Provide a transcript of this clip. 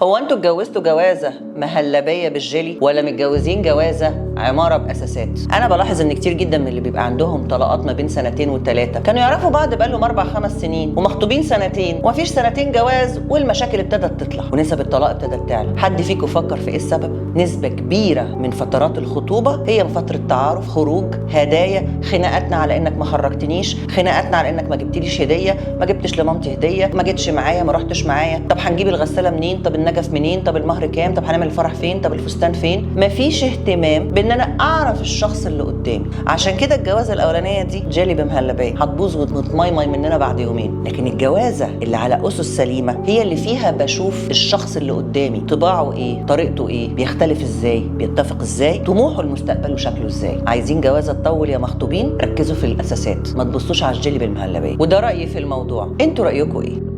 هو انتوا اتجوزتوا جوازه مهلبية بالجيلي ولا متجوزين جوازه عمارة باساسات؟ انا بلاحظ ان كتير جدا من اللي بيبقى عندهم طلاقات ما بين سنتين وثلاثة كانوا يعرفوا بعض بقالهم 4 5 سنين ومخطوبين سنتين ومفيش سنتين جواز، والمشاكل ابتدت تطلع ونسب الطلاق ابتدت تعلى. حد فيكم فكر في ايه السبب؟ نسبه كبيرة من فترات الخطوبة هي فترة تعارف، خروج، هدايا، خناقاتنا على انك ما خرجتنيش، خناقاتنا على انك ما جبتليش هديه، ما جبتش لمامتي هديه، ما جيتش معايا، ما رحتش معايا، طب هنجيب الغسالة منين، طب النجف منين، طب المهر كام، طب هنعمل الفرح فين، طب الفستان فين. مفيش اهتمام بان انا اعرف الشخص اللي قدامي. عشان كده الجوازه الاولانية دي جيلي بمهلبيه هتبوظ وتمايماي مننا بعد يومين. لكن الجوازه اللي على اسس سليمة هي اللي فيها بشوف الشخص اللي قدامي طباعه ايه، طريقته ايه، بيختلف ازاي، بيتفق ازاي، طموحه المستقبل وشكله ازاي. عايزين جوازه تطول يا مخطوبين؟ ركزوا في الاساسات، ما تبصوش على الجيلي بالمهلبيه. وده رايي في الموضوع، انتوا رايكم ايه؟